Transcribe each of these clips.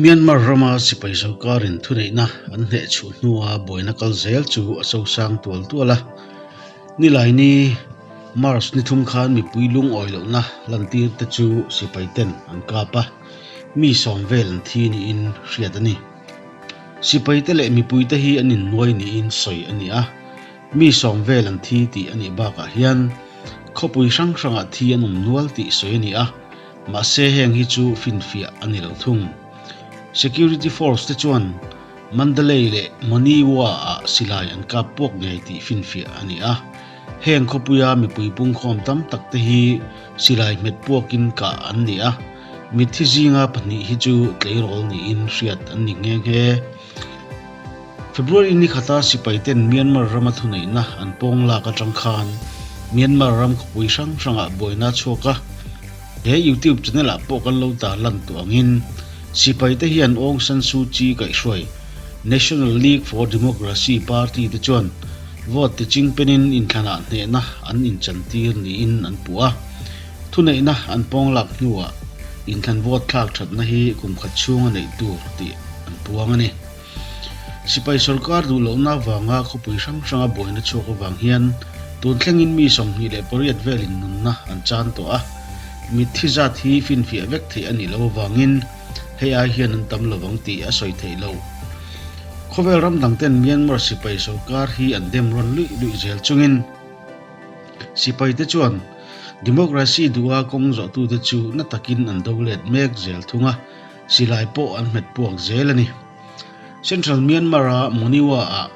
Myanmar rama sipai sorkarin thuneihna an hneh chhuh hnua buaina kal zel chu a sosang tual tual a. Nilaini March ni thum khan mipui lungawi lohna lantir te chu sipai ten an kap a, mi sawm vel an thi niin hriat a ni. Sipai te leh mipui te hi an innuai niin sawi a ni a, mi sawm vel an thi tih a nih bakah hian khawpui hrang hrangah thi an awm nual tih sawi a ni a, mahse heng hi chu finfiah a ni lo thung. Security force te chuan Mandalay leh Monywa-ah silai an kap puak ngei tih finfiah a ni a. Heng khawpuia mipui pungkhawm tam tak te hi silai hmet puakin kah an ni a, mitthi zinga pahnih hi chu tleirawl niin hriat an ni nghe nghe. February ni khata sipai ten Myanmar rama thuneihna an pawng lak atang khan Myanmar ram khawpui hrang hrangah buaina a chhuak a. He YouTube channel ah pawh kan lo tarlan tawh angin sipai te hian Aung San Suu Kyi kaihhruai National League for Democracy party te chuan vote ti chingpenin inthlanah hnehna an inchantir niin an puh a. Thuneihna an pawng lak hnuah inthlan vote thlak thatna hi kum khat chhunga neih tur tih an puang a ni. Sipai sorkar duh lohna avanga khawpui hrang hranga buaina chhuak avang hian tun thlengin mi 28 velin nunna an chan tawh a, mitthi zat hi finfiah vek theih a nih loh avangin hei ai hian an tam lovang tih a sawi theih loh. Khawvel ram dangten Myanmar sipai sorkar hi an dem rawn luih luih zel chungin sipaite chuan democracy duha kawng zawhtute chu na takin an do let mek zel thung a, silai pawh an hmet puak zel a ni. Central Myanmar-a Monywa-ah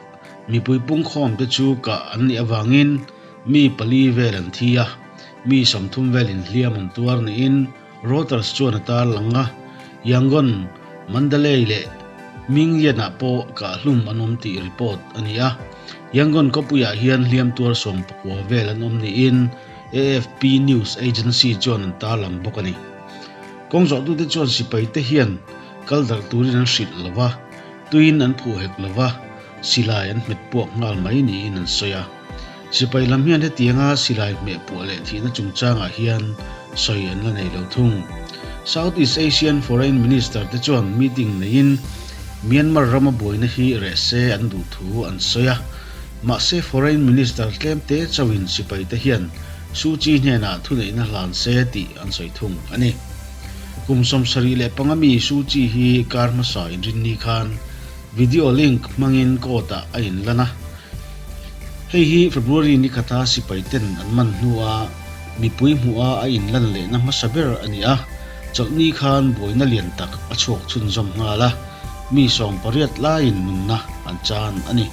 mipui pungkhawmte chu kah an nih avangin mi pali vel an thi a, mi 30 vel inhliam an tuar niin Reuters chuan a tarlang a, Yangon, Mandalay leh Myingyan-ah pawh kahhlum an awm tih report a ni a. Yangon khawpuiah hian hliam tuar 19 vel an awm niin AFP news agency chuan an tarlang bawk a ni. Kawng zawhtute chuan sipaite hian kal darh turin an hrilh lo va, tuin an phuh hek lo va, silai an hmet puak nghal mai niin an sawi a. Sipai lam hian hetianga silai hmeh puah leh thihna chungchangah hian sawi an la nei lo thung. Southeast Asian Foreign Minister te chuan meeting neiin Myanmar rama buaina hi reh se an duh thu an sawi a. Mahse Foreign Minister tlemte chauhin sipaite hian Suu Kyi hnenah thuneihna hlan se tih an sawi thung a ni. Kum 75 mi Suu Kyi hi kar hmasa inrinni khan video link hmangin court-ah a inlan a. Hei hi February ni khata sipai ten an man hnua mipui hmuha a inlan lehna hmasa ber a ni a, chawlhni khan buaina lian tak a chhuak chhunzawm nghal a, mi 18 laiin nunna an chan a ni.